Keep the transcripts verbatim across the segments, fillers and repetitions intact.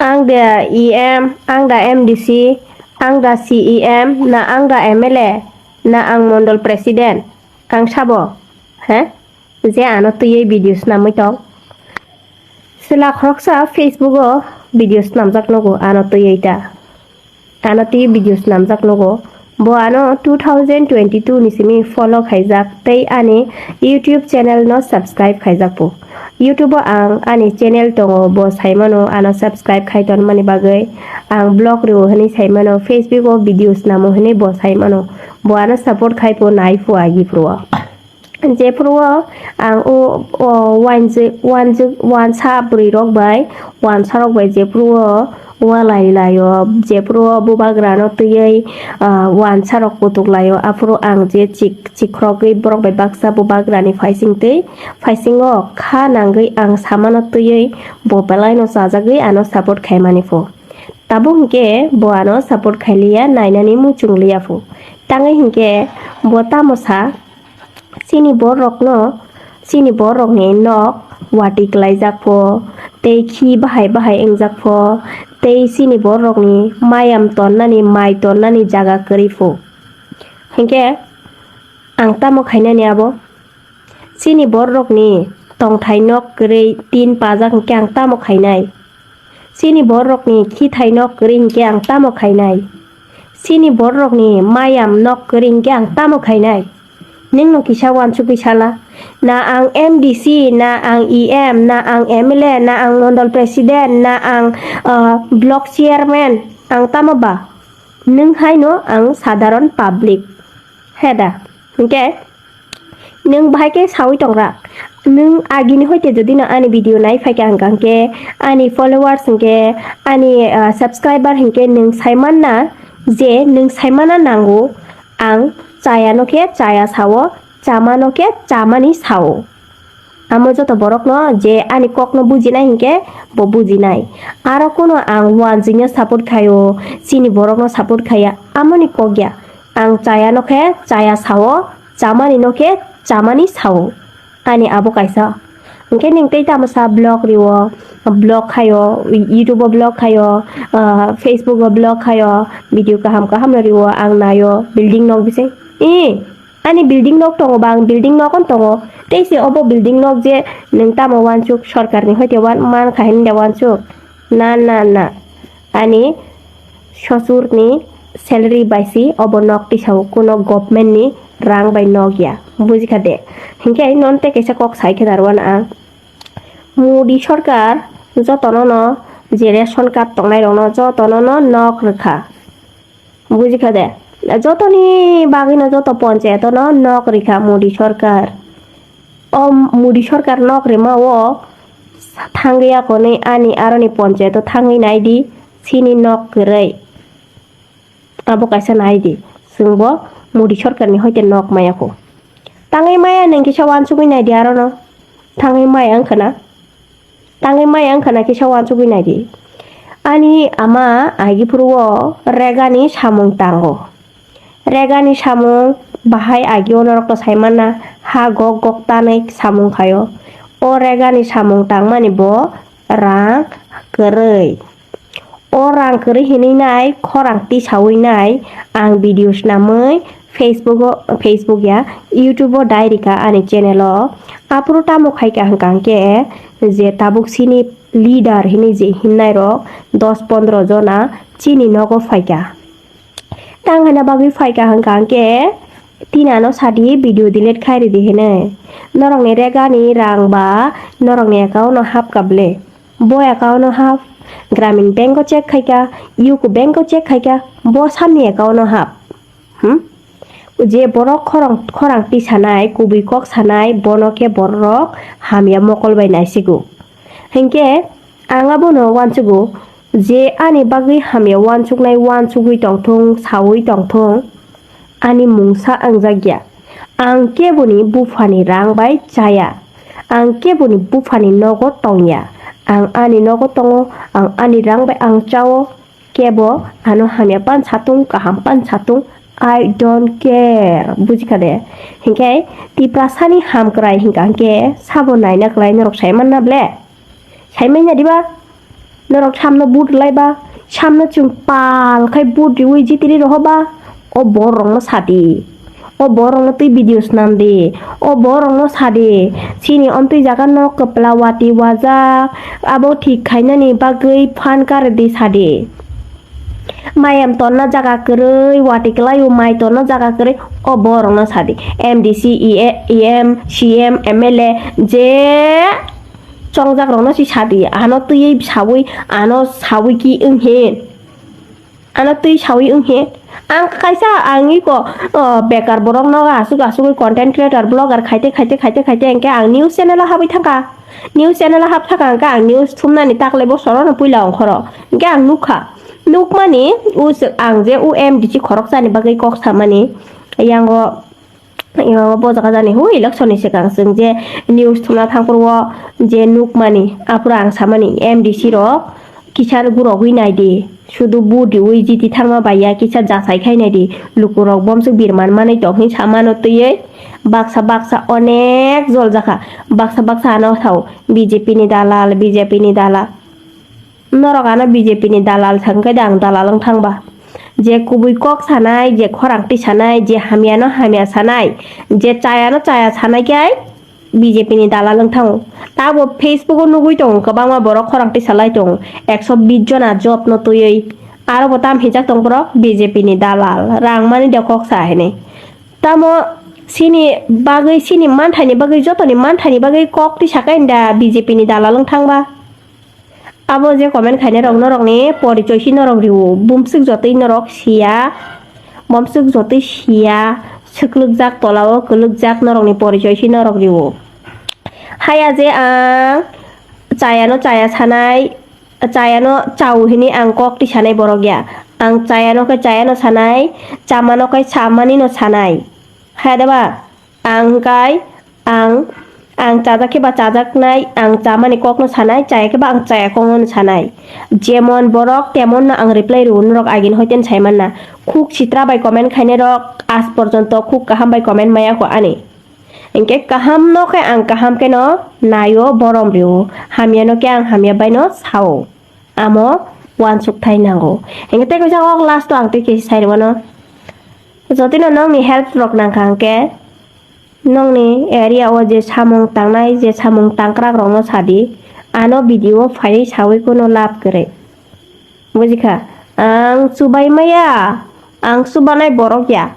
Ang da E M, ang da M D C, ang da C E M, na ang da M L A, na ang mondol president, ang sabo, he? Je ano twiwi video snamwi tong. Chwla khoroksa Facebook o video snamjak nugo ano twiwi ta. Ano twiwi video snamjak nugo. Bo ano two thousand twenty-two ni simi follow khaijak tei ani YouTube channel no subscribe khaijak po. YouTube o ang ani channel tongo, bo saimano ano subscribe khai tonmani bagwi. Ang vlog rwo hwnwi saimano, Facebook o video snamo hwnwi bo saimano. Bo ano support khai po, nai po agi phuru o. Jephuru o ang o, o wanjwi-, wanjwi-, wansa bwrwi rok bai, wansa rok bai jephuru o walai lai o, jephuru o bubagra no twiwi, ah, wansa rok kutuk lai o, aphuru ang je chik-, chikrogwi borok bai baksa bubagra ni phaising twi, phaisingo kha nangwi ang samano twiwi bo belai no chajagwi ano support khaimani pho. Tabuk hinkhe bo ano support khailiya, nainani muchung liya pho. Tangwi hinkhe bo tamo sa, Chini borokno, chini borokni nok wati kwlaijak pho, tei khi bahai bahai wngjak pho, tei chini borokni mayam tonnani, mai tonnani jaga kwrwi pho. Hinkhe ang tamo khainani abo? Chini borokni tongthai nok kwrwi tin pajak hinkhe ang tamo khainai? Chini borokni khithai nok kwrwi hinkhe ang tamo khainai? Chini borokni mayam nok kwrwi hinkhe ang tamo khainai? Nwngno kisa uansugwi sala. Na ang M D C, na ang E M, na ang M L A, na ang mondol president, na ang, ah, block chairman, ang tamo ba? Nwng haino ang sadharon public. He da? Hinkhe nwng bahai khe saui tongra. Nwng agini hoite jodi no ani video nai phaikha hwnkha hinkhe ani followers hinkhe ani, ah, subscriber hinkhe nwng saimanna je nwng saimana nango ang chayano khe chaya sao, chamano khe chamani sao. Amo joto borokno je ani kokno bujinai hinkhe bo bujinai. Aro kuno ang wanjwino support khaio, chini borokno support khaiya, amoni kok ya. Ang chayano khe chaya sao, chamani no khe chamani sao. Ani abo kaisa. Hinkhe nwng tei tamo sa vlog rwo, vlog khaio, YouTube o vlog khaio, ah, Facebook o vlog khaio, video kaham kaham no rwo, ang naio, building nok bising. Ee, ani building nok tongo ba, ang building nok on tongo. Tei se obo building nok je nwng tamo uansuk sorkar ni hoite uan-, man kha hini da uansuk? Na, na, na. Ani sosurni salary bai si obo nok tisao, kuno government ni rang bai nok ya. Bujikha de? Hinkhe non tei kaisa kok sai khe narwano ang. Modi sorkar jotono no je ration card tongnai rokno jotono no nok rwkha. Bujikha de? Jotoni bagwino joto ponchayato no nok rikha Modi sorkar. O Modi sorkar nok rima o thangwi akonwi ani aroni ponchayato thangwi naidi, chini nok kwrwi. Abo kaisa naidi, chwngbo Modi sorkarni hoite nok maya kho. Tangwi maya nang kisa uansugwi naidi arono. Tangwi maya wngkha na? Tangwi maya wngkha na kisa uansugwi naidi. Ani ama agi phuru o regani samung tango. Regani samung bahai agi o norokno saimanna ha gok gok tanwi samung khaio. O regani samung tangmani bo rang kwrwi. O rang kwrwi hinwi nai, khorang tisaui nai, ang video snamwi Facebook o, Facebook ya, YouTube o dai rikha ani channel o. Aphuru tamo khaikha hwnkha hwnkhe je tabuk sini leader hinwi je hinnai rok dos pondro jona chini nogo phaikha. Tang hwnna bagwi phaikha hwnkha hwnkhe tinano sadi video delete khai ridi hinwi. Norokni regani rang ba norokni account o hapkha ble. Bo account no hap, Gramin Bank o check khaikha, U C O Bank o check khaikha, bo samni account no hap. Hmm? Je borok khorang, khorang tisanai, kubui kok sanai, bono khe borok hamya mokol bai naisigo. Hinkhe ang abono uansugo, je ani bagwi hamya uansuknai uansugwi tongthung, saui tongthung. Ani mungsa wngjakya. Ang keboni buphani rang bai chaya. Ang keboni buphani nogo tongya. Ang ani nogo tongo, ang ani rang bai ang chao. Kebo ano hamya pan satung, kaham pan satung, I don't care. Bujikha de? Hinkhe Tiprasani hamkrai hinkha hinkhe sabo naina kwlai norok saimanna ble? Saimanya diba? Norok samno vote rwlai ba, samno chwng pal khai vote riwi jitiri roho ba, o borok rokno sadi. O borok rokno twi video swnam di. O borok rokno sadi. Chini omtwi jaga no kwpla wati wajak, abo thik khainani bagwi phan kar di sadi. Mayam tonna jaga kwrwi, wati kwlaio mai tonna jaga kwrwi, o borok rokno sadi. M D C, E M, C M, M L A, je chongjak rokno si sadi, ano twiwi sawi, ano sawi ki wnghe, ano twi sawi wnghe. Ang kaisa ang iko, o, bekar borok nogo asuk asugwi content creator, blogger khaite khaite khaite khaite hwnkhe ang news channel o habwi thangkha. News channel o hap thangkha hwnkhe ang news thumnani taklai bosorono puila ongkhoro. Hwnkhe ang nukha. Nukmani o se-, ang je o M D C khoroksani bagwi kok samani, yango Yo, bo jaga jani hu election ni swkang chwng je news thumna thangphuru o je nukmani, aphuru ang samani M D C rok kisa gurogwi nai di, sudu vote riwi jiti thangma bai ya kisa jachai khai nai di, lukurok bomswk birman manwi tong hin samano twiwi baksa baksa onek jol jakha, baksa baksa ano sao B J P ni dalal, B J P ni dalal. Norok ano B J P ni dalal thang khe de ang dalal wng thang ba. Je kubui kok sanai, je khorang twi sanai, je hamya no hamya sanai, je chaya no chaya sanai khe B J P ni dalal wng thango. Tabo Facebook o nugui tongo kwbangma borok khorang twi salai tongo, ekso bish jona job no twiwi. Aro bo tam hinjak tong borok B J P ni dalal, rang mani de kok sa hinwi. Tamo sini bagwi, sini manthai ni bagwi, jotoni manthai ni bagwi kok twi sakai da B J P ni dalal wng thang ba. Abo je comment khainai rok norokni porichoi si norok riwo, bumswk jotoi norok siya, bumswk jotoi siya, swklwkjak tolao kwlwkjak norokni porichoi si norok riwo. Haya je ang chayano chaya sanai, chayano chao hini ang kok ti sanai borok ya. Ang chayano khe chayano sanai, chamano khe chamani no sanai. Haya de ba? Ang hwnkhe ang, ang chajak khe ba chajaknai, ang chamani kokno sanai, chaya khe ba ang chaya kokno sanai. Jemon borok, temonno ang reply rwo, norok agini hoiten sai manna. Khuk sitra bai comment khainai rok, aaj porjonto khuk kaham bai comment maya kho ani. Hinkhe kahamno khe ang kaham kheno naio, borom rwo, hamyano khe ang hamya baino sao. Amo uansukthai nango. Hinkhe tei kaisa kok last o ang tei kisa sai rwmano. Jotino nokni help rok nangkha hinkhe, nokni area o je samung tangnai, je samung tangkrak rokno sadi, ano video phaiwi sawi kuno lab kwrwi. Bujikha? Ang chubai maya, ang chubanai borok ya.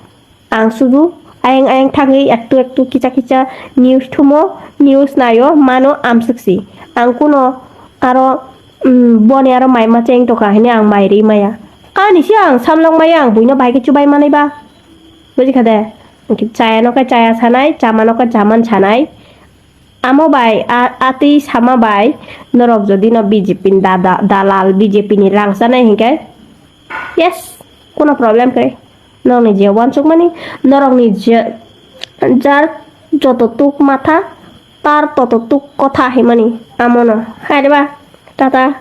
Ang sudu ayang ayang thangwi ektu ektu kicha kicha news thumo, news naio, mano amswk si. Ang kuno aro, mm, boni aro mai ma cheng tongkha hwnwi ang mai ri maya. Ani se ang samlok maya, ang buino bai khe chubai manai ba. Bujikha de? Chayano khe chaya sanai, chamano khe chaman sanai. Amo bai, a, a twi sama bai, norok jodi no B J P ni da-, da-, dalal, B J P ni rang chanai hinkhe, yes, kuno problem kwrwi. Norokni je uansukmani, norokni je, jar joto tuk matha, tar toto tuk kotha himani, amono. Hai de ba, tata.